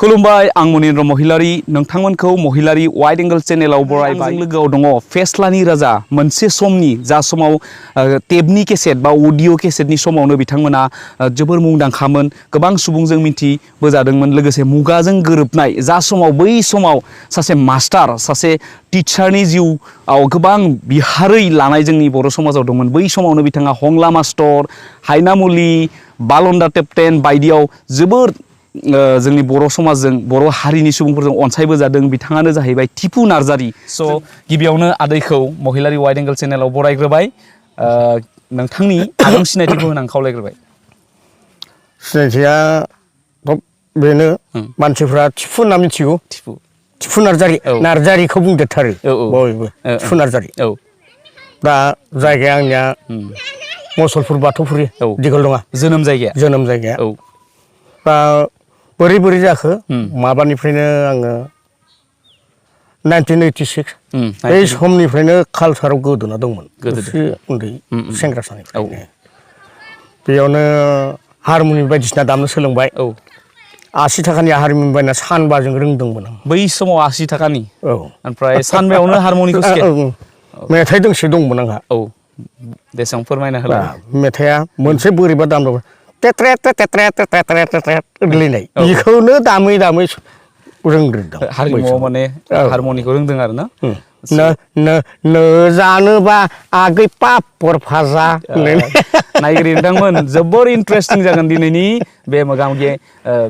खुलुमबाय आं मनिन्द्र महिलारी नोंथांमोनखौ महिलारी wide angle चेनेलाव बरायबाय लोगोआव दङ फेस्लानि राजा मोनसे समनि जा समाव टेपनि केसेट बा अडिअ केसेटनि समावनो बिथांमोना जोबोर मुंदांखामोन गोबां सुबुंजों मिन्थिबोजादोंमोन लोगोसे मुगाजों गोरोबनाय जा समाव बै समाव सासे मास्टार सासे टिचारनि जिउआव गोबां बिहारै लानाय जोंनि बर' समाजाव दंमोन बै समावनो बिथाङा हंला मास्टर हायनामुलि बालन्दा टेप्टेन बायदियाव जोबोर जोंनि बर' समाजजों बर' हारिनि सुबुंफोरजों अनसायबोजादों बिथाङानो जाहैबाय टिपु नार्जारी स' गिबियावनो आदैखौ महिलारी वाइड एंगल चेनेलाव बरायग्रोबाय नोंथांनि आगाम सिनायथिखौ होनानै खावलायग्रोबाय सिनायथिया बेनो मानसिफ्रा टिपु होनना मिथिगौ टिपु नार्जारी नार्जारीखौ बुंदेरथारो बयबो टिपु नार्जारी दा जायगाया आंनिया मुसलपुर बाथौफुरि दिगलदङा जोनोम जायगाया दा बोरै जाखो माबानिफ्रायनो आङो 1986 बै समनिफ्रायनो कालसाराव गोदोना दंमोन उन्दै सेंग्रा सानिफ्रायनो बेयावनो हारमनि बायदिसिना दामनो सोलोंबाय 80 थाखानि हारमनि बायना सानबाजों रोंदोंमोन आं बै समाव 80 थाखानि ओमफ्राय सानबायावनो हारमनिखौ मेथाइ दोंसे दंमोन आंहा देसां फोरमायना होला मेथाइया मोनसे बोरैबा दाम दं गोग्लैनाय बेखौनो दामै रोंग्रोदों हारिमुआव माने हारमनिखौ रोंदों आरो ना नो जानोबा आगै पापर भाजा नायगिरिनोंथांमोन जोबोर इन्टारेस्टिं जागोन दिनैनि बे मोगा-मोगि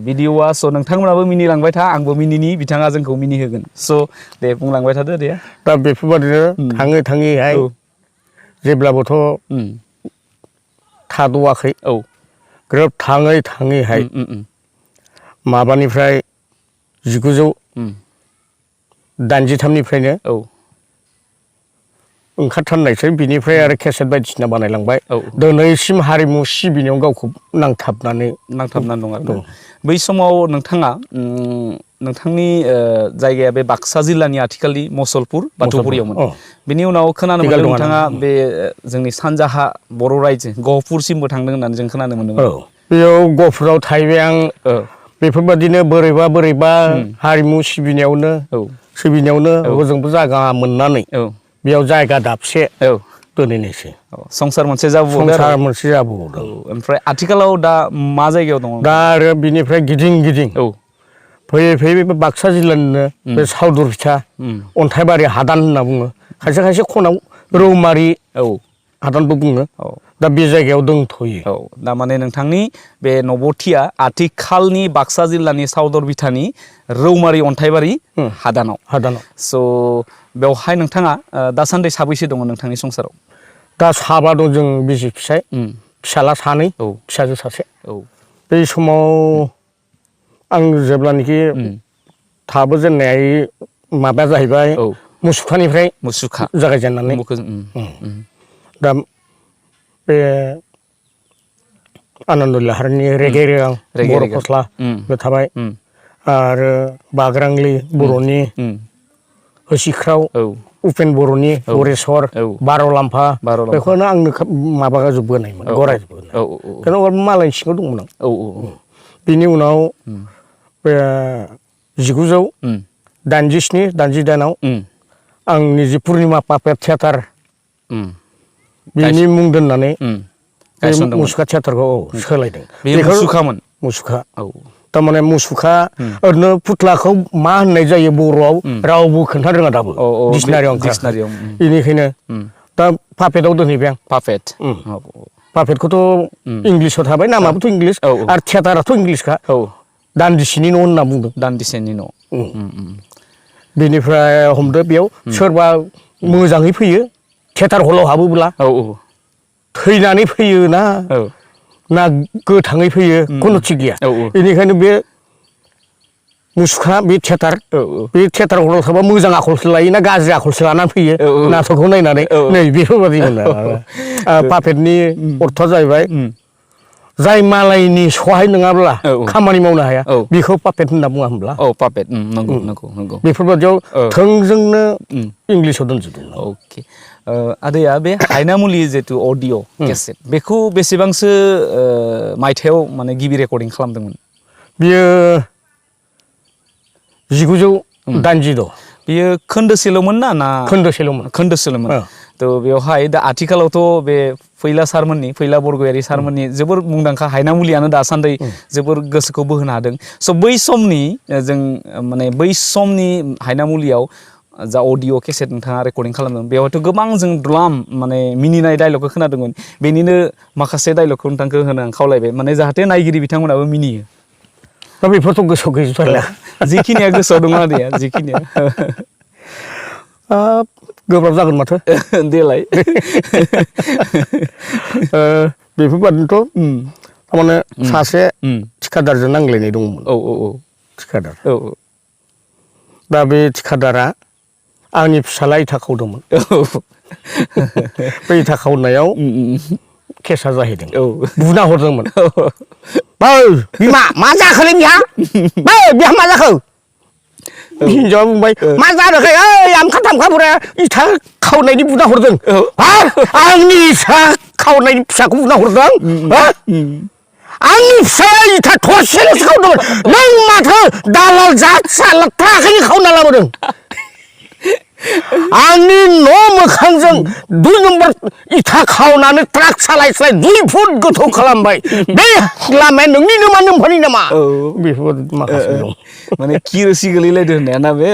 भिडिअआ स' नोंथांमोनाबो मिनिलांबाय था आंबो मिनिनि बिथाङा जोंखौ मिनिहोगोन स' दे बुंलांबाय थादो दे दा बेफोरबादिनो थाङैहाय जेब्लाबोथ' थाद'आखै ग्रोब थाङैहाय माबानिफ्राय 1983निफ्रायनो ओंखारथारनायसै बिनिफ्राय आरो केसेट बायदिसिना बानायलांबाय दिनैसिम हारिमु सिबिनायाव गावखौ नांथाबनानै दं आरो बै समाव नोंथाङा नोंथांनि जायगाया बे बाक्सा जिल्लानि आथिखालनि मुसलपुर बाथौफुरियावमोन बेनि उनाव खोनानो मोनदों नोंथाङा बे जोंनि सानजाहा बर' रायजो गहपुरसिमबो थांदों होननानै जों खोनानो मोनदों बेयाव गहपुराव थाहैबाय आं बेफोरबादिनो बोरैबा हारिमु सिबिनायावनो हजोंबो जायगा मोननानै बेयाव जायगा दाबसे दोनहैनायसै संसार मोनसे जाबोबावदों ओमफ्राय आथिखालाव दा मा जायगायाव दङ दा आरो बिनिफ्राय गिदिं फैयै बाक्सा जिल्लानिनो बे सावदुर फिथा अन्थाइबारि हादान होनना बुङो खायसे खनाव रौमारि हादानबो बुङो दा बे जायगायाव दंथ'यो दा माने नोंथांनि बे नबथिया आथिखालनि बाक्सा जिल्लानि सावदर बिथानि रौमारि अन्थाइबारि हादानाव स' बेवहाय नोंथाङा दासान्दि साबैसे दङ नोंथांनि संसाराव दा साबा दं जों बिसि फिसाय फिसाला सानै फिसाजो सासे बै समाव आं जेब्लानोखि थाबोजेननाय माबाया जाहैबाय मुसुखानिफ्राय जागायजेननानै दा बे आनन्द लाहारनि रेगे रेगां बर' फस्लाबो थाबाय आरो बाग्रांलि बर'नि होसिख्राव उपेन बर'नि हरेस्वर बार'लाम्फा बेखौनो आंनो माबाजोबबोनायमोन गरायजोबबोनाय मालायनि सिङाव दंमोन आं बिनि उनाव बे 1987 आंनि जि पुर्निमा पापेट थियाटार बिनि मुं दोननानै मुसुखा थियाटारखौ सोलायदों मुसुखा थारमाने मुसुखा ओरैनो फुथ्लाखौ मा होननाय जायो बर'आव रावबो खोन्थानो रोङा दाबो डिक्सनारियाव बेनिखायनो दा पापेटाव दोनहैबाय आं पापेटखौथ' इंलिसाव थाबाय नामाबोथ' इंलिस आरो थियाटाराथ' इंलिसखा दान्दिसेनि न' होनना बुंदों दान्दिसेनि न' बेनिफ्राय हमदो बेयाव सोरबा मोजाङै फैयो थियाटार हलाव हाबोब्ला थैनानै फैयो ना गोथाङै फैयो खुनु थिग गैया बेनिखायनो बे मुसुखा बे थियाटार हलाव थाबा मोजां आखलसो लायो ना गाज्रि आखलसो लानानै फैयो नाटकखौ नायनानै नै बेफोरबायदिमोन पापेटनि अर्थआ जाहैबाय जाय मालायनि सहाय नङाब्ला खामानि मावनो हाया बेखौ पापेट होनना बुङा होनब्ला पापेट नंगौ बेफोरबायदियाव थोंजोंनो इंलिसाव दोनजोबदों आदैया बे हायनामुलि जितु अडिअ केसेट बेखौ बेसेबांसो मायथाइयाव माने गिबि रेकर्डिं खालामदोंमोन बियो 1986 बेयो खोन्दोसेल'मोन ना खोन्दोसेल'मोन थ' बेवहाय दा आथिखालावथ' बे फैला सारमोननि फैला बरगयारी सारमोननि जोबोर मुंदांखा हायनामुलियानो दासान्दि जोबोर गोसोखौ बोहोनो हादों स' बै समनि जों माने बै समनि हायनामुलियाव जा अडिअ केसेट नोंथाङा रेकर्डिं खालामदों बेवहायथ' गोबां जों द्लाम माने मिनिनाय डायलगखौ खोनादोंमोन बेनिनो माखासे डायलगखौ नोंथांखौ होनो आं खावलायबाय माने जाहाथे नायगिरि बिथांमोनाबो मिनियो दा बेफोरथ' गोसोआव गैजोबथारला जिखिनिया गोसोआव दङ आदैया जिखिनिया गोब्राब जागोन माथो देलाय बेफोरबादिनोथ' थारमाने सासे थिखादारजों नांलायनाय दंमोन थिखादार दा बे थिखादारा आंनि फिसाला इथा खावदोंमोन बे इथा खावनायाव केसा जाहैदों बुना हरदोंमोन बिमा मा जाखोलै बिहा मा जाखो हिनजावा बुंबाय मा जादोंखै ओइ आमखा थामखा बुराया इथा खावनायनि बुना हरदों आंनि इथा खावनायनि फिसाखौ बुना हरदों आंनि फिसाया इथा थरसेल'सो खावदोंमोन नों माथो दालाल जात सालाद थाखायनो खावना लाबोदों आंनि न' मोखांजों 2 नम्बर इथा खावनानै ट्राक सालाय 2 फुट गोथौ खालामबाय बे लामाया नोंनिनो मा नोम्फानि नामा बेफोरबायदि माखासे दं माने किरोसि गोलैलायदो होननाया ना बे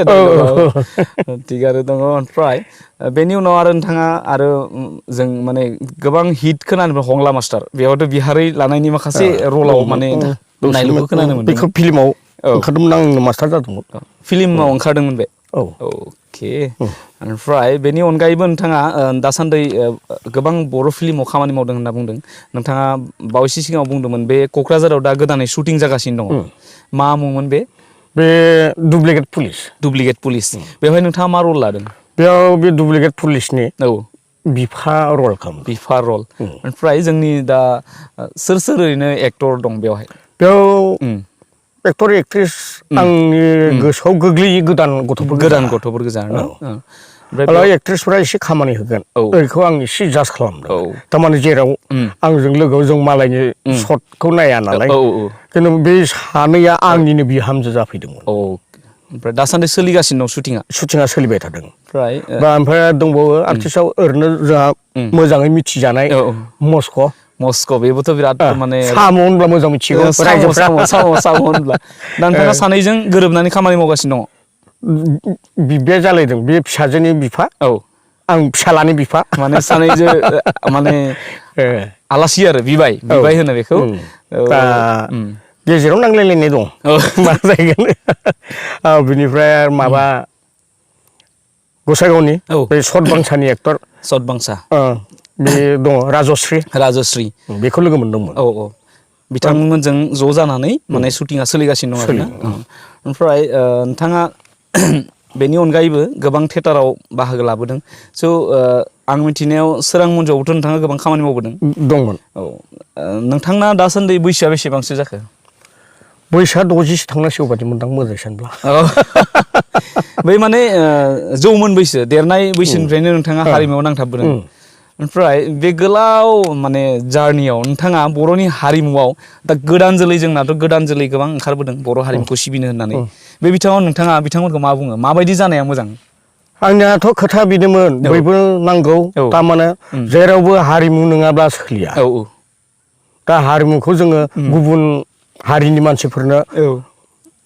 थिगानो दङ ओमफ्राय बेनि उनाव आरो नोंथाङा आरो जों माने गोबां हिट खोनानो हंला मास्टार बेयावथ' बिहारै लानायनि माखासे रलाव माने नायलुखौ खोनानो मोनदों बेखौ फिल्माव ओंखारदोंमोन आं मास्टार जादोंमोन फिल्माव ओंखारदोंमोन बे अके ओमफ्राय बेनि अनगायैबो नोंथाङा दासान्दि गोबां बर' फिल्माव खामानि मावदों होनना बुंदों नोंथाङा बावैसो सिगाङाव बुंदोंमोन बे क'क्राझाराव दा गोदानै शुटिं जागासिनो दङ मा मुंमोन बे डुप्लिकेट पुलिस बेवहाय नोंथाङा मा रल लादों बेयाव बे डुप्लिकेट पुलिसनि बिफा रल खालामो बिफा रल ओमफ्राय जोंनि दा सोर ओरैनो एक्टर दं बेवहाय एक्टर एक्ट्रिस आंनि गोसोआव गोग्लैयो गोदान गथ'फोर गोजा ओमफ्राय एक्ट्रिसफोरा एसे खामानि होगोन बेखौ आं एसे जाज खालामदों थारमाने जेराव आंजों लोगोआव जों मालायनि शटखौ नाया नालाय खिन्थु बे सानैया आंनिनो बिहामजो जाफैदोंमोन ओमफ्राय दासान्दि सोलिगासिनो दं शुटिंआ सोलिबाय थादों ओमफ्राय दंबावो आर्टिस्टआव ओरैनो जोंहा मोजाङै मिथिजानाय मस्क' बेबोथ' बिराद माने साम' होनब्ला मोजां मिथिगौ साम' होनब्ला नोंथाङा सानैजों गोरोबनानै खामानि मावगासिनो दङ बिबाया जालायदों बे फिसाजोनि बिफा आं फिसालानि बिफा माने सानैजों माने आलासि आरो बिबाय होनो बेखौ गेजेराव नांलायलायनाय दं मा जाहैगोन बिनिफ्राय माबा गसाइगावनि बे सतबांसानि एक्टर बे दङ राजश्री बेखौ लोगो मोनदोंमोन बिथांमोनजों ज' जानानै माने शुटिंआ सोलिगासिनो दं आरोना ओमफ्राय नोंथाङा बेनि अनगायैबो गोबां थियेटाराव बाहागो लाबोदों स' आं मिथिनायाव सोरां मन्जुआवबोथ' नोंथाङा गोबां खामानि मावबोदों दंमोन नोंथांना दासान्दि बैसोआ बेसेबांसो जाखो बैसोआ 60 थांनांसिगौ बादि मोनदां मोजां सानब्ला बै माने जौमोन बैसो देरनाय बैसोनिफ्रायनो नोंथाङा हारिमुआव नांथाबबोदों ओमफ्राय बे गोलाव माने जार्नियाव नोंथाङा बर'नि हारिमुआव दा गोदान जोलै जोंनाथ' गोदान जोलै गोबां ओंखारबोदों बर' हारिमुखौ सिबिनो होननानै बे बिथिङाव नोंथाङा बिथांमोनखौ मा बुङो माबायदि जानाया मोजां आंनियाथ' खोथा बिनोमोन बयबो नांगौ थारमाने जेरावबो हारिमु नङाब्ला सोलिया दा हारिमुखौ जोङो गुबुन हारिनि मानसिफोरनो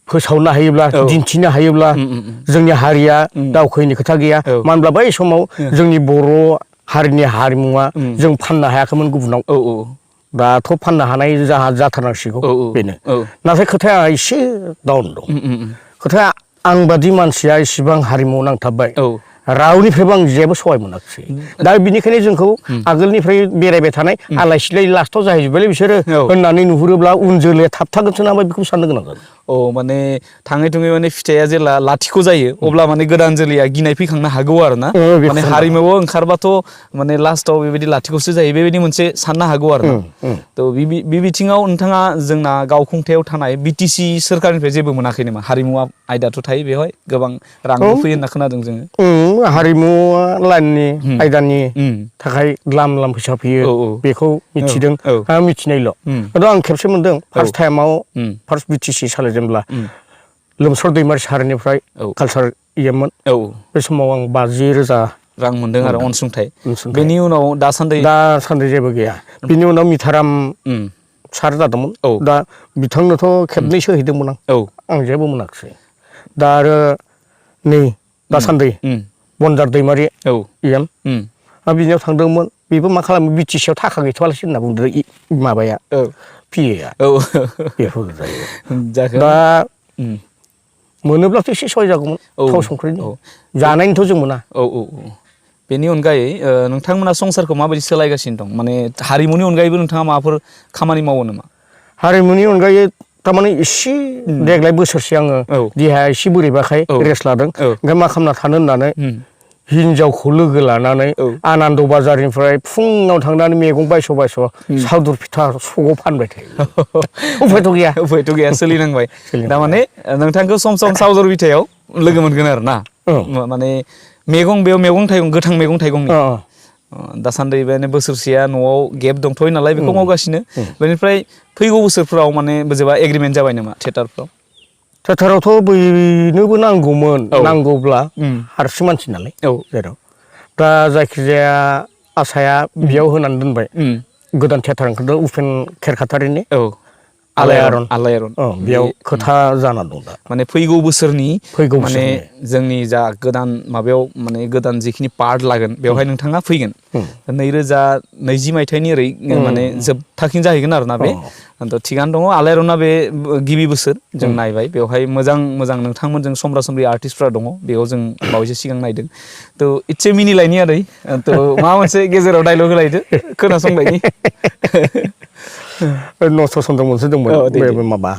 फोसावनो हायोब्ला दिन्थिनो हायोब्ला जोंनि हारिया दावखोयैनि खोथा गैया मानो होनब्ला बै समाव जोंनि बर' हारिनि हारिमुवा जों फाननो हायाखैमोन गुबुनाव दाथ' फाननो हानाय जाथारनांसिगौ बेनो नाथाय खोथाया एसे डाउन दं खोथाया आंबादि मानसिया इसेबां हारिमुआव नांथाबबाय रावनिफ्रायबो आं जेबो सहाय मोनाखिसै दा बिनिखायनो जोंखौ आगोलनिफ्राय बेरायबाय थानाय आलाय सिलाय लास्टआव जाहैजोब्बायलै बिसोरो होननानै नुहुरोब्ला उन जोलैया थाबथागोनसो नामा बेखौ साननो गोनां जादों माने थाङै थुङै माने फिथाइया जेला लाथिख' जायो अब्ला माने गोदान जोलैया गिनाय फैखांनो हागौ आरो ना माने हारिमुआव ओंखारबाथ' माने लास्टआव बेबायदि लाथिख'सो जायो बेबायदि मोनसे साननो हागौ आरो ना थ' बे बिथिङाव नोंथाङा जोंना गावखुंथायाव थानाय बिटिसि सोरखारनिफ्राय जेबो मोनाखै नामा हारिमुआ आयदाथ' थायो बेवहाय गोबां रांबो फैयो होनना खोनादों जोङो हारिमुआ लाइननि आयदानि थाखाय लाम फैसा फैयो बेखौ मिथिदों मिथिनायल' आं खेबसे मोनदों फार्स्ट टाइमाव फार्स्ट बिटिसि सालायजेनब्ला लोमसाव दैमारि सारनिफ्राय कालसार इयोमोन बे समाव आं 50,000 रां मोनदों आरो अनसुंथाइ बेनि उनाव दासान्दि जेबो गैया बिनि उनाव मिथाराम सार जादोंमोन दा बिथांनोथ' खेबनैसो हैदोंमोन आं जेबो मोनाखिसै दा आरो नै दासान्दि बनजार दैमारि इएम आं बिनियाव थांदोंमोन बेबो मा खालामो बिटिसियाव थाखा गैथ'वालासै होनना बुंदों माबाया पिएआ बेफोर जायो दा मोनोब्लाथ' एसे सहाय जागौमोन थाव संख्रिनि जानायनिथ' जों मोना बेनि अनगायै नोंथांमोना संसारखौ माबायदि सोलायगासिनो दं माने हारिमुनि अनगायैबो नोंथाङा माबाफोर खामानि मावो नामा हारिमुनि अनगायै थारमाने एसे देग्लाय बोसोरसे आङो देहाया एसे बोरैबाखाय रेस्ट लादों ओंखाय मा खालामना थानो होननानै हिनजावखौ लोगो लानानै आनन्द बाजारनिफ्राय फुङाव थांनानै मैगं बायस' सावदुर फिथा सगाव फानबाय थायो उफायथ' गैया सोलिनांबाय थारमाने नोंथांखौ सम सम सावदुर फिथायाव लोगो मोनगोन आरो ना माने बेयाव मैगं थाइगं गोथां मैगं थाइगंनि दासान्दि माने बोसोरसेया न'आव गेप दंथ'यो नालाय बेखौ मावगासिनो बेनिफ्राय फैगौ बोसोरफ्राव माने बोजोंबा एग्रिमेन्ट जाबाय नामा थियेटारावथ' बयनोबो नांगौमोन नांगौब्ला हारसिं मानसि नालाय जेराव दा जायखिजाया आसाया बेयाव होनानै दोनबाय गोदान थियेटार ओंखारदों उपेन खेरखातारिनि आलायारन बेयाव खोथा जाना दं दा माने फैगौ बोसोरनि माने जोंनि जा गोदान माबायाव माने गोदान जिखिनि पार्ट लागोन बेवहाय नोंथाङा फैगोन 2020 मायथाइनि ओरै माने जोबथाखिन जाहैगोन आरोना बे थिगानो दङ आलायारना बे गिबि बोसोर जों नायबाय बेवहाय मोजां नोंथांमोनजों समब्रा समब्रि आर्टिस्टफ्रा दङ बेयाव जों बावैसो सिगां नायदों थ' इसे मिनिलायनि आरो थ' माबा मोनसे गेजेराव डायलग होलायदो खोनासंलायनि नस्थ' सन्द मोनसे दंमोन बे माबा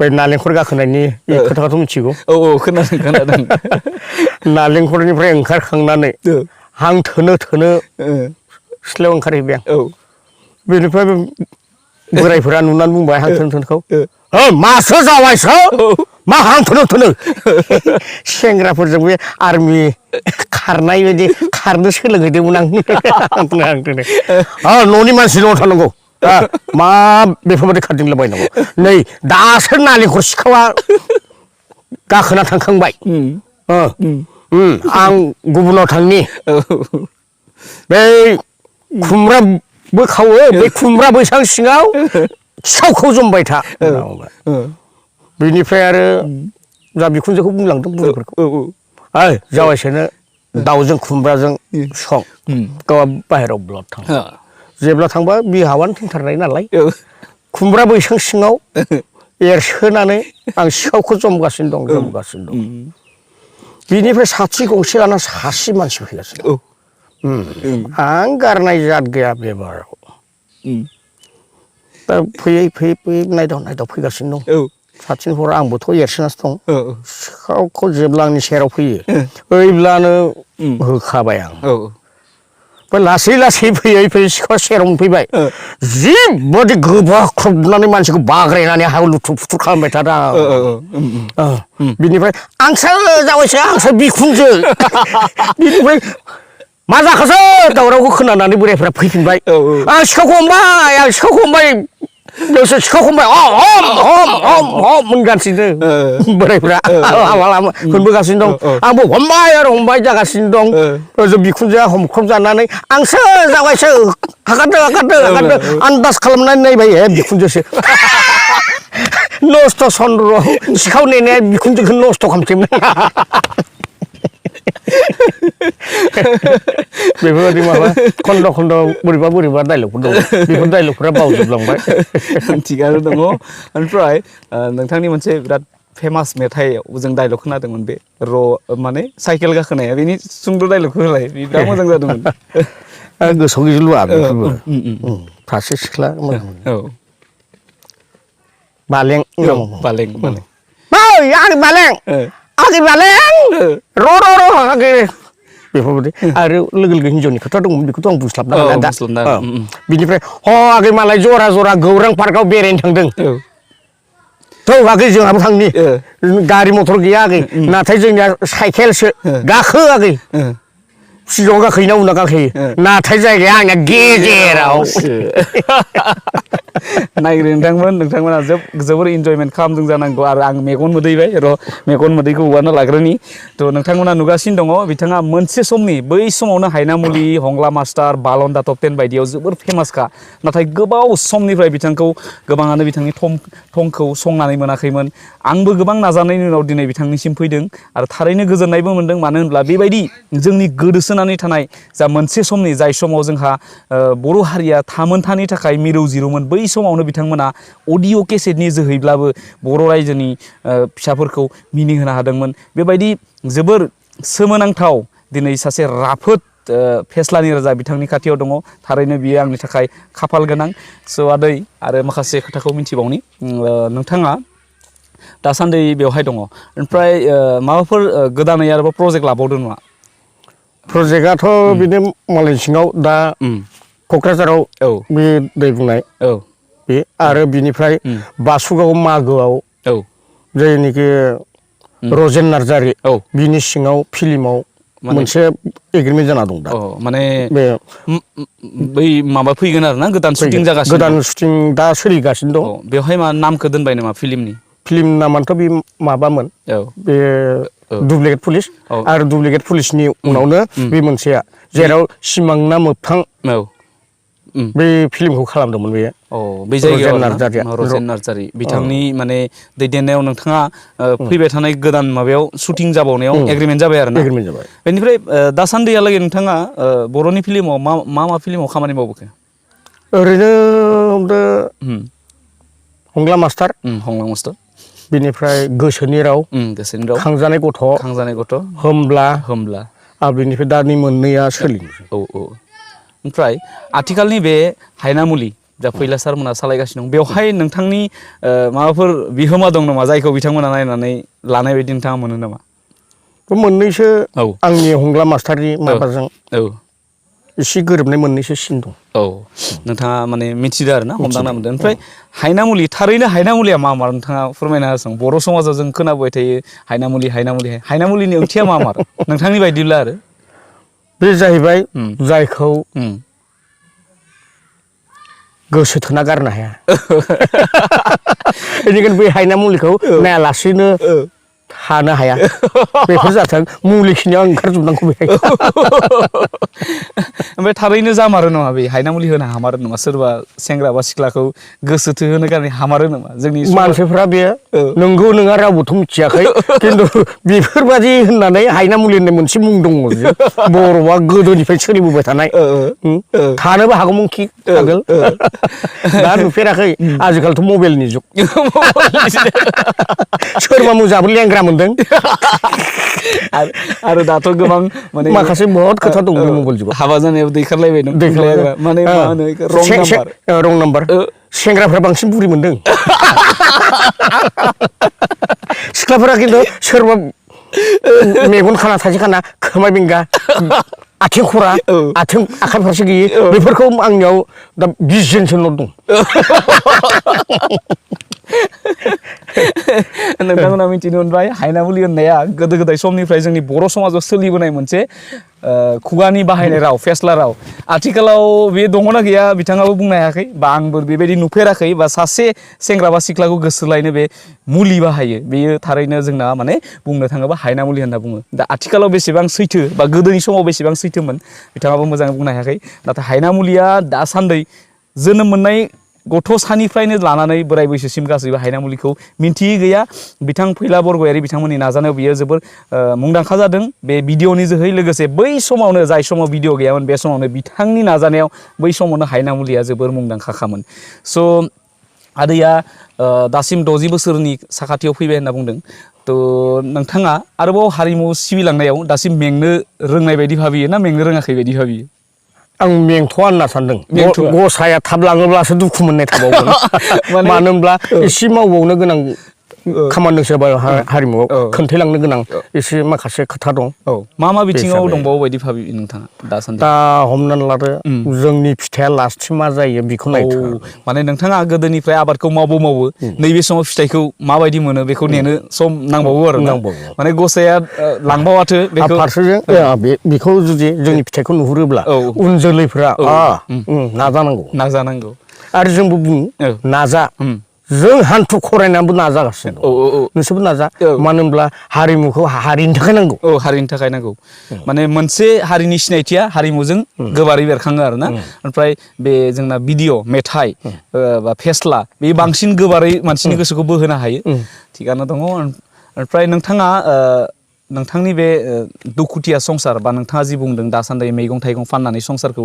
बे नालेंखर गाखोनायनि खोथाखौथ' मिथिगौ खोनादों नालेंखरनिफ्राय ओंखारखांनानै हां थोनो सिथ्लायाव ओंखारहैबाय आं बेनिफ्राय बोरायफोरा नुनानै बुंबाय हां थोनोखौ मासो जावायसो मा हां थोनो सेंग्राफोरजों बे आर्मि खारनाय बायदि खारनो सोलोंहैदोंमोन आं न'नि मानसि न'आव थानांगौ मा बेफोरबायदि खारदिंलाबायनांगौ नै दासो नालेंखर सिखावा गाखोना थांखांबाय आं गुबुनाव थांनि बै खुमब्रा बोखावो बे खुमब्रा बैसां सिङाव सिखावखौ जमबाय था बेनिफ्राय आरो जा बिखुनजोखौ बुंलांदों बुरैफोरखौ जावायसोनो दाउजों खुमब्राजों सं गावहा बाहेरायाव ब्लद थाङो जेब्ला थांबा बिहावानो थैथारनाय नालाय खुमब्रा बैसां सिङाव एरसोनानै आं सिखावखौ जमगासिनो दं बिनिफ्राय साथि गंसे लाना सासे मानसि फैगासिनो आं गारनाय जाद गैया बेबाराव दा फैयै नायदाव फैगासिनो दं साथिनि हर आंबोथ' एरसोनासो दं सिखावखौ जेब्ला आंनि सेराव फैयो ओइब्लानो होखाबाय आं लासै फैयै सिखावा सेराव मोनफैबाय जिबादि गोबा ख्रबनानै मानसिखौ बाग्रायनानै हायाव लुथुर फुथुर खालामबाय थादों बिनिफ्राय आंसो जाबायसो आंसो बिखुनजो बिनिफ्राय मा जाखासो दावरावखौ खोनानानै बोरायफ्रा फैफिनबाय आं सिखावखौ हमबाय नोंसोर सिखावखौ हमबाय हम होनगासिनो बोरायफ्रा लामा होनबोगासिनो दं आंबो हमबाय जागासिनो दं ओजों बिखुनजोआ हमख्रब जानानै आंसो जाबायसो हागारदो आन्दाज खालामनानै नायबाय बिखुनजोसो नस्थ' चन्द्र सिखाव नेनाया बिखुनजोखौ नस्थ' खालामसैमोन बेफोरबायदि माबा खन्द' बोरैबा डाइलगफोर दं बेफोर डाइलगफोरा बावजोबलांबाय थिगानो दङ ओमफ्राय नोंथांनि मोनसे बिराद फेमास मेथाइआव जों डाइलग खोनादोंमोन बे माने साइकेल गाखोनाया बेनि सुंद' डाइलगखौ होलाय बिराद मोजां जादोंमोन गोसोआव गैजोबला बेफोरबो सासे सिख्ला बालें आगै बालें बेफोरबायदि आरो लोगो हिनजावनि खोथा दंमोन बेखौथ' आं बुंस्लाबना हाला दा बिनिफ्राय आगै मालाय जरा गौरां पार्कआव बेरायनो थांदों आगै जोंहाबो थांनि गारि मथर गैया आगै नाथाय जोंनिया साइकेलसो गाखो आगै सिगाङाव गाखोयोना उनाव गाखोयो नाथाय जायगाया आंनिया गेजेराव नायग्रो नोंथांमोना जोबोर इन्जयमेन्ट खालामदों जानांगौ आरो आं मेगन मोदैबाय मेगन मोदैखौ हगारना लाग्रोनि थ' नोंथांमोना नुगासिनो दङ बिथाङा मोनसे समनि बै समावनो हायनामुलि हंला मास्टार बालन्दा टप 10 बायदियाव जोबोर फेमासखा नाथाय गोबाव समनिफ्राय बिथांखौ गोबाङानो बिथांनि थंखौ संनानै मोनाखैमोन आंबो गोबां नाजानायनि उनाव दिनै बिथांनिसिम फैदों आरो थारैनो गोजोननायबो मोनदों मानो होनब्ला बेबायदि जोंनि गोदोसोनानै थानाय जा मोनसे समनि जाय समाव जोंहा बर' हारिया थामोनथानि थाखाय मिरौ जिरौमोन बै समावनो बिथांमोना अडिअ केसेटनि जोहैब्लाबो बर' रायजोनि फिसाफोरखौ मिनिहोनो हादोंमोन बेबायदि जोबोर सोमोनांथाव दिनै सासे राफोद फेस्लानि राजा बिथांनि खाथियाव दङ थारैनो बियो आंनि थाखाय खाफाल गोनां स' आदै आरो माखासे खोथाखौ मिथिबावनि नोंथाङा दासान्दि बेवहाय दङ ओमफ्राय माबाफोर गोदानै आरोबाव प्रजेक्ट लाबावदों नामा प्रजेक्टआथ' बिनो मालाय सिङाव दा क'क्राझाराव बे दै बुंनाय बे आरो बिनिफ्राय बासुगाव मागोआव जायनिखि रजेन नार्जारि बिनि सिङाव फिल्माव मोनसे एग्रिमेन्ट जाना दं दा माने बे बै माबा फैगोन आरो ना गोदान शुटिं जागासिनो गोदान शुटिं दा सोलिगासिनो दं बेवहाय मा नामखौ दोनबाय नामा फिल्मनि फिल्म नामानोथ' बे माबामोन बे डुप्लिकेट पुलिस आरो डुप्लिकेट पुलिसनि उनावनो बे मोनसेया जेराव सिमां ना मोगथां बे फिल्मखौ खालामदोंमोन बेयो बे जायगायाव रजेन नार्जारि बिथांनि माने दैदेननायाव नोंथाङा फैबाय थानाय गोदान माबायाव शुटिं जाबावनायाव एग्रिमेन्ट जाबाय आरो ना एग्रिमेन्ट जाबाय बेनिफ्राय दासान्दिहालागै नोंथाङा बर'नि फिल्माव मा फिल्माव खामानि मावबोखो ओरैनो हंला मास्टार बिनिफ्राय गोसोनि राव खांजानाय गथ' होमब्ला आरो बिनिफ्राय दानि मोननैया सोलियो ओमफ्राय आथिखालनि बे हायनामुलि जा फैला सारमोना सालायगासिनो दं बेवहाय नोंथांनि माबाफोर बिहोमा दं नामा जायखौ बिथांमोना नायनानै लानाय बायदि नोंथाङा मोनो नामा मोननैसो आंनि हंला मास्टारनि माबाजों एसे गोरोबनाय मोननैसो सिन दं नोंथाङा माने मिथिदों आरो ना हमदांना मोनदों ओमफ्राय हायनामुलि थारैनो हायनामुलिया मा नोंथाङा फोरमायना होसों बर' समाजाव जों खोनाबाय थायो हायनामुलिनि ओंथिया मा नोंथांनि बायदिब्ला आरो बे जाहैबाय जायखौ गोसो थोना गारनो हाया बेनिखायनो बे हायनामुलिखौ नायालासेनो थानो हाया बेफोर जाथों मुलिखिनियाव ओंखारजोबनांगौ बेहाय ओमफ्राय थारैनो जामारो नामा बे हायनामुलि होनो हामारो नामा सोरबा सेंग्रा बा सिख्लाखौ गोसो थोहोनो गारनाय हामारो नामा जोंनि मानसिफ्रा बे नंगौ नङा रावबोथ' मिथियाखै खिन्थु बेफोरबादि होननानै हायनामुलि होननाय मोनसे मुं दङ जे बर'आ गोदोनिफ्राय सोलिबोबाय थानाय थानोबो हागौमोनखि आगोल दा नुफेराखै आजिखालिथ' मबाइलनि जुग सोरबा मोजाङाबो लेंग्रा मोनदों आरो दाथ' गोबां माने माखासे बहुत खोथा दं बे मबाइल जुगाव हाबा जानायाव दैखारलायबाय नों माने मा होनो रं नाम्बार सेंग्राफ्रा बांसिन बुरि मोनदों सिख्लाफोरा खिन्थु सोरबा मेगन खाना थाइसे खाना खोमा बेंगा आथिं खरा आखाइ फारसे गैयि बेफोरखौ आंनियाव दा 20 जनसोल' दं नोंथांमोना मिथिनो मोनबाय हायनामुलि होननाया गोदो गोदाय समनिफ्राय जोंनि बर' समाजाव सोलिबोनाय मोनसे खुगानि बाहायनाय राव फेस्ला राव आथिखालाव बे दङना गैया बिथाङाबो बुंनो हायाखै बा आंबो बेबायदि नुफेराखै बा सासे सेंग्रा बा सिख्लाखौ गोसोलायनो बे मुलि बाहायो बेयो थारैनो जोंना माने बुंनो थाङोबा हायनामुलि होनना बुङो दा आथिखालाव बेसेबां सैथो बा गोदोनि समाव बेसेबां सैथोमोन बिथाङाबो मोजाङै बुंनो हायाखै नाथाय हायनामुलिया दासान्दि जोनोम मोननाय गथ'सानिफ्रायनो लानानै बोराय बैसोसिम गासैबो हायनामुलिखौ मिन्थियै गैया बिथां फैला बरगयारि बिथांमोननि नाजानायाव बियो जोबोर मुंदांखा जादों बे भिडिअनि जोहै लोगोसे बै समावनो जाय समाव भिडिअ गैयामोन बे समावनो बिथांनि नाजानायाव बै समावनो हायनामुलिया जोबोर मुंदांखाखामोन स' आदैया दासिम 60 बोसोरनि साखाथियाव फैबाय होनना बुंदों थ' नोंथाङा आरोबाव हारिमु सिबिलांनायाव दासिम मेंनो रोंनाय बायदि भाबियो ना मेंनो रोङाखै बायदि भाबियो आं मेंथ'आ होनना सानदों गसाया थाब लाङोब्लासो दुखु मोननाय थाबावगोन मानो होनब्ला एसे मावबावनो गोनां खामानि सोरबा हारिमुआव खोन्थायलांनो गोनां एसे माखासे खोथा दं मा बिथिङाव दंबावो बायदि भाबि नोंथाङा दासान्दि दा हमनानै लादो जोंनि फिथाइया लास्टसिम मा जायो बेखौ नायथों माने नोंथाङा गोदोनिफ्राय आबादखौ मावो नैबे समाव फिथाइखौ माबायदि मोनो बेखौ नेनो सम नांबावो आरो माने गसाया लांबावाथो बेखौ फारसेजों बेखौ जुदि जोंनि फिथाइखौ नुहुरोब्ला उन जोलैफ्रा नाजानांगौ आरो जोंबो बुङो नाजा जों हान्थु खरायनानैबो नाजागासिनो नोंसोरबो नाजा मानो होनब्ला हारिमुखौ हारिनि थाखाय नांगौ हारिनि थाखाय नांगौ माने मोनसे हारिनि सिनायथिया हारिमुजों गोबारै बेरखाङो आरोना ओमफ्राय बे जोंना भिडिअ मेथाइ बा फेस्ला बे बांसिन गोबारै मानसिनि गोसोखौ बोहोनो हायो थिगानो दङ ओमफ्राय नोंथाङा नोंथांनि बे दुखुथिया संसार बा नोंथाङा जि बुंदों दासान्दि मैगं थाइगं फाननानै संसारखौ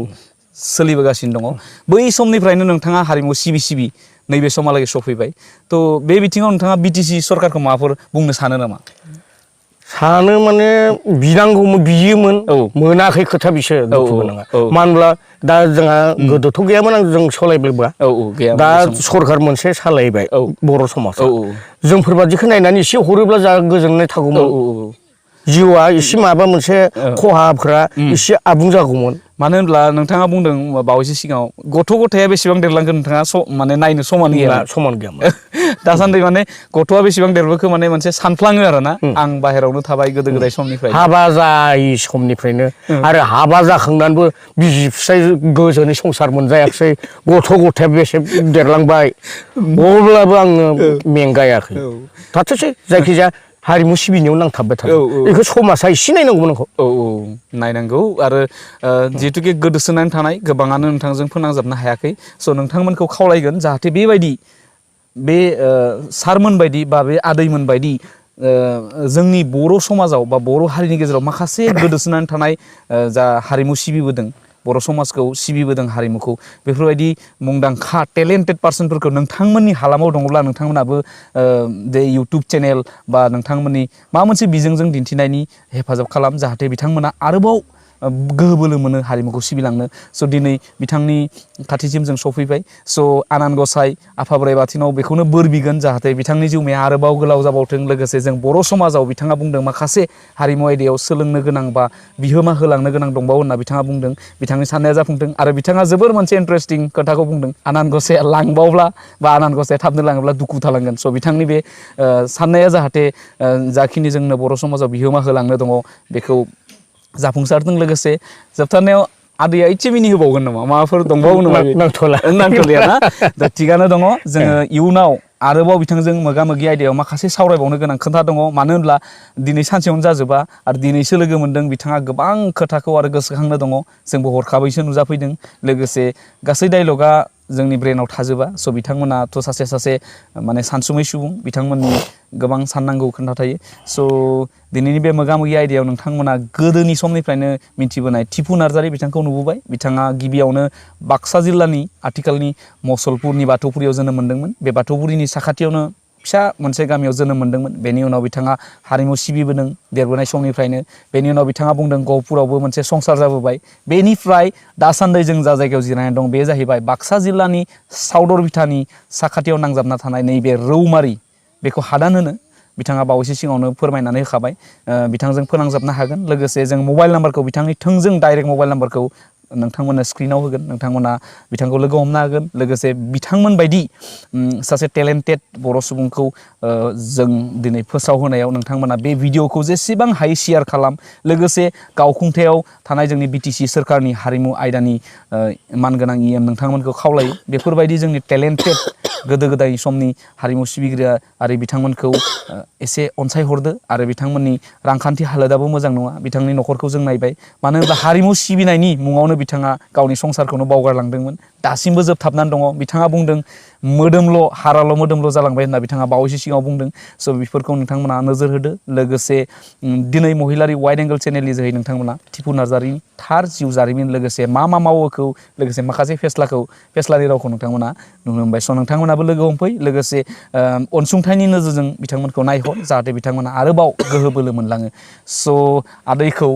सोलिबोगासिनो दङ बै समनिफ्रायनो नोंथाङा हारिमु सिबि नैबे समहालागै सफैबाय थ' बे बिथिङाव नोंथाङा बिटिसि सरकारखौ माबाफोर बुंनो सानो नामा सानो माने बिनांगौमोन बियोमोन मोनाखै खोथा बिसोर दुखु गोनाङा मानो होनब्ला दा जोंहा गोदोथ' गैयामोन जों सालायबोब्ला दा सरखार मोनसे सालायबाय बर' समाजा जोंफोरबादिखौ नायनानै एसे हरोब्ला जा गोजोननाय थागौमोन जिउआ एसे माबा मोनसे खहाफ्रा एसे आबुं जागौमोन मानो होनब्ला नोंथाङा बुंदों बावैसो सिगाङाव गथ' गथाया बेसेबां देरलांगोन नोंथाङा माने नायनो समान गैयामोन दासान्दि माने गथ'आ बेसेबां देरबोखो माने मोनसे सानफ्लाङो आरोना आं बाहेरायावनो थाबाय गोदो गोदाय समनिफ्राय हाबा जायै समनिफ्रायनो आरो हाबा जाखांनानैबो बिसि फिसाय गोजोनै संसार मोनजायाखिसै गथ' गथाया बेसे देरलांबाय अब्लाबो आङो मेंगायाखै थाथोंसै जायखिजाया हारिमु सिबिनायाव नांथाबबाय थादों बेखौ समाजा एसे नायनांगौमोन आंखौ नायनांगौ आरो जिहेतुके गोदोसोनानै थानाय गोबाङानो नोंथांजों फोनांजाबनो हायाखै स' नोंथांमोनखौ खावलायगोन जाहाथे बेबायदि बे सारमोन बायदि बा बे आदैमोन बायदि जोंनि बर' समाजाव बा बर' हारिनि गेजेराव माखासे गोदोसोनानै थानाय जा हारिमु सिबिबोदों बर' समाजखौ सिबिबोदों हारिमुखौ बेफोरबायदि मुंदांखा टेलेन्टेड पार्सनफोरखौ नोंथांमोननि हालामाव दङब्ला नोंथांमोनाबो बे इउटुब चेनेल बा नोंथांमोननि माबा मोनसे बिजोंजों दिन्थिनायनि हेफाजाब खालाम जाहाथे बिथांमोना आरोबाव गोहो बोलो मोनो हारिमुखौ सिबिलांनो स' दिनै बिथांनि खाथिसिम जों सफैबाय स' आनान गसाइ आफा बोराइ बाथिनाव बेखौनो बोर बिगोन जाहाथे बिथांनि जिउमाया आरोबाव गोलाव जाबावथों लोगोसे जों बर' समाजाव बिथाङा बुंदों माखासे हारिमु आयदायाव सोलोंनो गोनां बा बिहोमा होलांनो गोनां दंबावो होनना बिथाङा बुंदों बिथांनि साननाया जाफुंथों आरो बिथाङा जोबोर मोनसे इन्टारेस्टिं खोथाखौ बुंदों आनान गसाइया लांबावब्ला बा आनान गसाइया थाबनो लाङोब्ला दुखु थालांगोन स' बिथांनि बे साननाया जाहाथे जाखिनि जोंनो बर' समाजाव बिहोमा होलांनो दङ बेखौ जाफुंसारदों लोगोसे जोबथारनायाव आदैया एसे मिनि होबावगोन नामा माबाफोर दंबावो नामा नांथ'लिया ना दा थिगानो दङ जोङो इयुनाव आरोबाव बिथांजों मोगा मोगि आयदायाव माखासे सावरायबावनो गोनां खोथा दङ मानो होनब्ला दिनै सानसेयावनो जाजोबा आरो दिनैसो लोगो मोनदों बिथाङा गोबां खोथाखौ आरो गोसोखांनो दङ जोंबो हरखाबैसो नुजाफैदों लोगोसे गासै डायलगा जोंनि ब्रेनाव थाजोबा स' बिथांमोनाथ' सासे माने सानसुमै सुबुं बिथांमोननि गोबां साननांगौ खोथा थायो स' दिनैनि बे मोगा मोगि आयदायाव नोंथांमोना गोदोनि समनिफ्रायनो मिथिबोनाय थिफु नार्जारि बिथांखौ नुबोबाय बिथाङा गिबियावनो बाक्सा जिल्लानि आथिखालनि मसलपुरनि बाथौफुरियाव जोनोम मोनदोंमोन बे बाथौफुरिनि साखाथियावनो फिसा मोनसे गामियाव जोनोम मोनदोंमोन बेनि उनाव बिथाङा हारिमु सिबिबोदों देरबोनाय समनिफ्रायनो बेनि उनाव बिथाङा बुंदों गहपुरावबो मोनसे संसार जाबोबाय बेनिफ्राय दासान्दि जों जा जायगायाव जिरायनानै दं बे जाहैबाय बाक्सा जिल्लानि सावदरबिथानि साखाथियाव नांजाबना थानाय नैबे रौमारि बेखौ हादान होनो बिथाङा बावैसो सिगाङावनो फोरमायनानै होखाबाय बिथांजों फोनांजाबनो हागोन लोगोसे जों मबाइल नाम्बारखौ बिथांनि थोंजों डाइरेक्ट मबाइल नाम्बारखौ नोंथांमोननो स्क्रिनाव होगोन नोंथांमोना बिथांखौ लोगो हमनो हागोन लोगोसे बिथांमोन बायदि सासे टेलेन्टेड बर' सुबुंखौ जों दिनै फोसावहोनायाव नोंथांमोना बे भिडिअखौ जेसेबां हायो शेयार खालाम लोगोसे गावखुंथायाव थानाय जोंनि बिटिसि सोरखारनि हारिमु आयदानि मानगोनां इएम नोंथांमोनखौ खावलायो बेफोरबायदि जोंनि टेलेन्टेड गोदो गोदाय समनि हारिमु सिबिग्रा आरो बिथांमोनखौ एसे अनसायहरदो आरो बिथांमोननि रांखान्थि हालोदाबो मोजां नङा बिथांनि न'खरखौ जों नायबाय मानो होनब्ला हारिमु सिबिनायनि मुङावनो बिथाङा गावनि संसारखौनो बावगारलांदोंमोन दासिमबो जोबथाबनानै दङ बिथाङा बुंदों मोदोमल' हाराल' मोदोमल' जालांबाय होनना बिथाङा बावैसो सिगाङाव बुंदों स' बेफोरखौ नोंथांमोना नोजोर होदो लोगोसे दिनै महिलारि वाइड एंगल चेनेलनि जोहै नोंथांमोना थिफु नार्जारिनि थार जिउ जारिमिन लोगोसे मा मावोखौ लोगोसे माखासे फेस्लानि रावखौ नोंथांमोना नुनो मोनबाय स' नोंथांमोनाबो लोगो हमफै लोगोसे अनसुंथाइनि नोजोरजों बिथांमोनखौ नायहर जाहाथे बिथांमोना आरोबाव गोहो बोलो मोनलाङो स' आदैखौ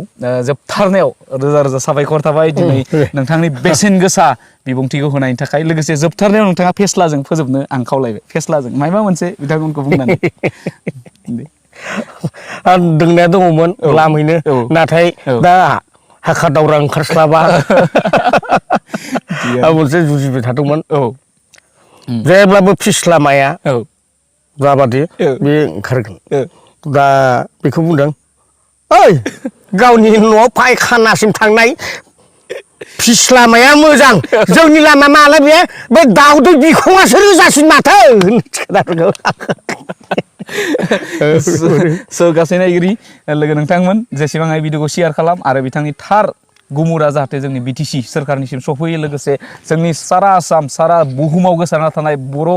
जोबथारनायाव रोजा रोजा साबायखर थाबाय दिनै नोंथांनि बेसेन गोसा बिबुंथिखौ होनायनि थाखाय लोगोसे जोबथारनायाव नोंथाङा फेस्लाजों फोजोबनो आं खावलायबाय फेस्लाजों मायबा मोनसे बिथांमोनखौ बुंनानै आं दोंनाया दङमोन लामैनो नाथाय दा हाखा दावरा ओंखारस्लाबा आं मोनसे जुजिबाय थादोंमोन जेब्लाबो फिस्लामाया जाबादि बे ओंखारगोन दा बेखौ बुंदों ओइ गावनि न'आव फायखानासिम थांनाय फिस्लामाया मोजां जोंनि लामा मालाय बे दाउदै बिखङासो रोजासिन माथो गासै नायगिरि लोगो नोंथांमोन जेसेबां हायो भिडिअखौ शेयार खालाम आरो बिथांनि थार गुमुरा जाहाथे जोंनि बिटिसि सोरखारनिसिम सफैयो लोगोसे जोंनि सारा आसाम सारा बुहुमाव गोसारना थानाय बर'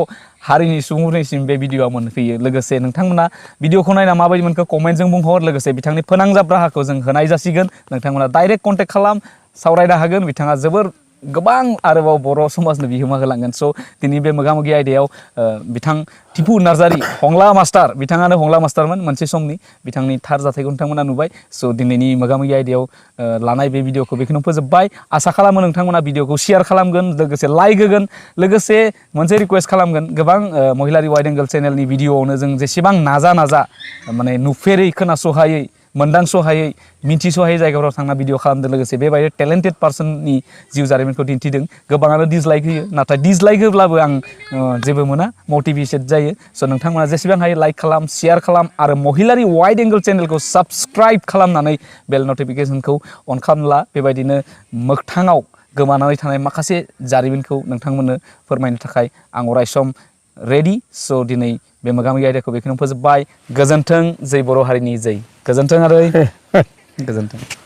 हारिनि सुबुंफोरनिसिम बे भिडिअआ मोनफैयो लोगोसे नोंथांमोना भिडिअखौ नायना माबायदि मोनखो कमेन्टजों बुंहर लोगोसे बिथांनि फोनांजाब राहाखौ जों होनाय जासिगोन नोंथांमोना डाइरेक्ट कन्टेक्ट खालाम सावरायनो हागोन बिथाङा जोबोर गोबां आरोबाव बर' समाजनो बिहोमा होलांगोन स' दिनै बे मोगा-मोगि आयदायाव बिथां टिपु नार्जारि हंला मास्टार बिथाङानो हंला मास्टारमोन मोनसे समनि बिथांनि थार जाथायखौ नोंथांमोना नुबाय स' दिनैनि मोगा-मोगि आयदायाव लानाय बे भिडिअखौ बेखौनो फोजोबबाय आसा खालामो नोंथांमोना भिडिअखौ शेयार खालामगोन लोगोसे लाइक होगोन लोगोसे मोनसे रिक्वेस्ट खालामगोन गोबां महिलारि वाइड एंगल चेनेलनि भिडिअआवनो जों जेसेबां नाजा माने नुफेरै खोनासहायै मोनदांसहायै मिन्थिसहायै जायगाफोराव थांना भिडिअ खालामदों लोगोसे बेबायदि टेलेन्टेड पार्सननि जिउ जारिमिनखौ दिन्थिदों गोबाङानो डिसलाइक होयो नाथाय डिसलाइक होब्लाबो आं जेबो मोना मटिभेटेड जायो स' नोंथांमोना जेसेबां हायो लाइक खालाम शेयार खालाम आरो महिलारि वाइड एंगल चेनेलखौ साबस्क्राइब खालामनानै बेल नटिफिकेसनखौ अन खालामला बेबायदिनो मोगथाङाव गोमानानै थानाय माखासे जारिमिनखौ नोंथांमोननो फोरमायनो थाखाय आं अरायसम रेडि स' दिनै बे मोगा-मोगि आयदाखौ बेखौनो फोजोबबाय गोजोन्थों जै बर' हारिनि जै गोजोन्थों आरो गोजोन्थों